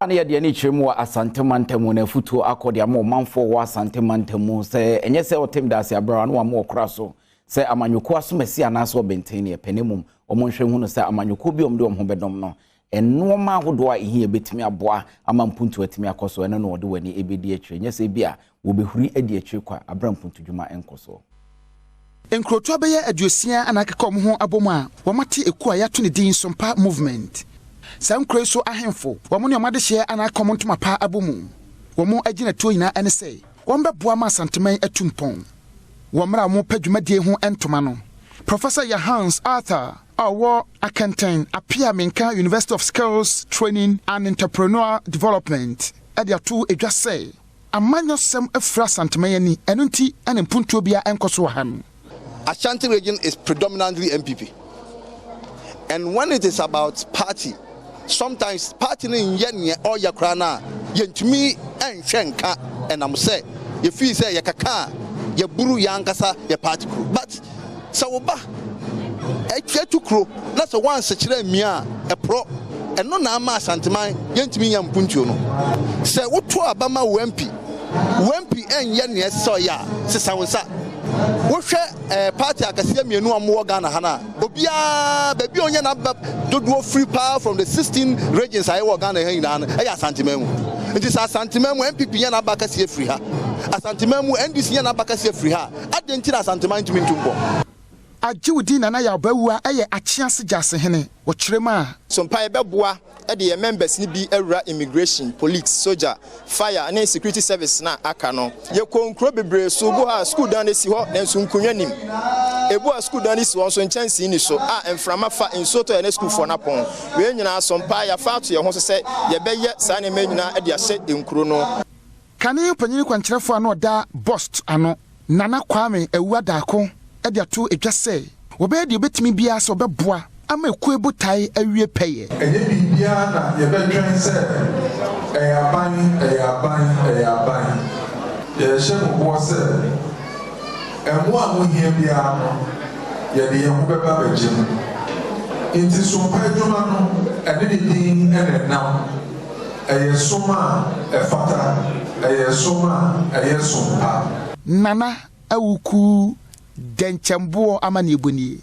Ne yɛde ani kyerɛ mu wɔ Asante mantam mu na afutuo akɔ de ama ɔmanfoɔ wɔ Asante mantam mu sɛ ɛnyɛ sɛ ɔtem daase abrɛ a na wama ɔkora so sɛ amanyɔkuo asomasi anaasɛ ɔbɛnten ne ɛpɛ, ne mmom wɔn nhwɛ hu no sɛ amanyɔkuo bi a wɔde wɔn ho bɛdɔm no, nneɛma ahodoɔ a ɛhia bɛtumi aboa ama mpuntu atumi akɔ so. Ɛno na wɔde wɔn ani bɛdi akyire, nyɛ sɛ bi a wɔbɛhuri adi akyire kwa abera mpuntudwuma nkɔ so. Nkurotoa bɛyɛ 60 ana akeka wɔn ho abɔ mu a wɔate ekuo a yɛato ne din Sompa Movement. Saa nkuro yi so ahemfo, wɔn ne wɔn adehyeɛ ana aka wɔn ntoma pa abɔ mu. Wɔn agyinatuo nyinaa ne sɛ wɔn bɛboa ma Asanteman atu mpɔn. Wɔ mmerɛ a wɔpɛ dwumadie ho ntoma no, Professor Yahans Arthur a ɔwɔ Akɛntɛn Apia Menka University of Skills Training and Entrepreneurial Development ɛde ato edwa sɛ amanyɔsɛm afira Asanteman ani, ɛno nti ɛne mpuntuo biara ɛnkɔ so wɔ ha no. Ashanti Region is predominantly NPP. And when it is about party, sometimes party no nyɛ nea ɔyɛ koraa no a, yɛntumi nhwɛ nka ɛnam sɛ yɛfii sɛ yɛkaka a yɛburu yɛn ankasa yɛ party kuro. But sɛ wo ba atu kuro na sɛ woansekyerɛ mmia a ɛporɔ, ɛno na ama Asanteman yɛntumi nya mpuntuo no. Sɛ woto aba ma wo MP, wo MP ɛnyɛ nea ɛsɛ sɛ ɔyɛ a, sesa wo nsa. Wohwɛ party akɛseɛ mmienu a wɔwɔ Ghana ha no a, obiara baabi a ɔnyɛ n'aba dodoɔ firi paa from the 16 regions a ɛwɔ Ghana ha nyinaa no, ɛyɛ Asanteman mu. Nti sɛ Asanteman mu NPP nyɛ n'aba kɛseɛ firi ha, Asanteman mu NDC nyɛ n'aba kɛseɛ firi ha, adɛn nti na Asanteman ntumi ntu mpɔ? Agye wo din Nana Yaw Bawua ɛyɛ Akyease Gyasehene wɔkyerɛ mu a. Sompa yɛbɛboa de yɛn members no bi awura immigration, police, soldier, fire ne security service na aka no. Yɛkɔ nkuro bebree so bu ha, school dan no si hɔ nanso nkonnwa nim. Ebu a school dan no si hɔ nso, nkyɛnsee ni so a mframa fa, nsuo tɔ yɛ ne sukuufoɔ no apɔn. Wei nyinaa Sompa yɛafa ato yɛn ho so sɛ yɛbɛyɛ saa nneɛma nyinaa de ahyɛ nkuro no. Kane panyin kwankyerɛfoɔ a na ɔda BOST ano, Nana Kwame Awua Daako, de ato edwa sɛ wɔbɛyɛ deɛ obɛtumi biara sɛ ɔbɛboa ama ekuo botae awie pɛyɛ. Ɛnyɛ biribiara na yɛbɛtwɛn sɛ ɛyɛ aban, ɛyɛ aban, ɛyɛ aban. Yɛhyɛ mo boɔ sɛ ɛmo a mohia biara no, yɛde yɛn ho bɛba bɛgye mu. Nti sompa adwuma no, ɛne ne din ɛna ɛnam. Ɛyɛ som a ɛfata, ɛyɛ som a ɛyɛ som pa. Nana Awuku Dɛnkyɛmboɔ amanneɛbɔ nie.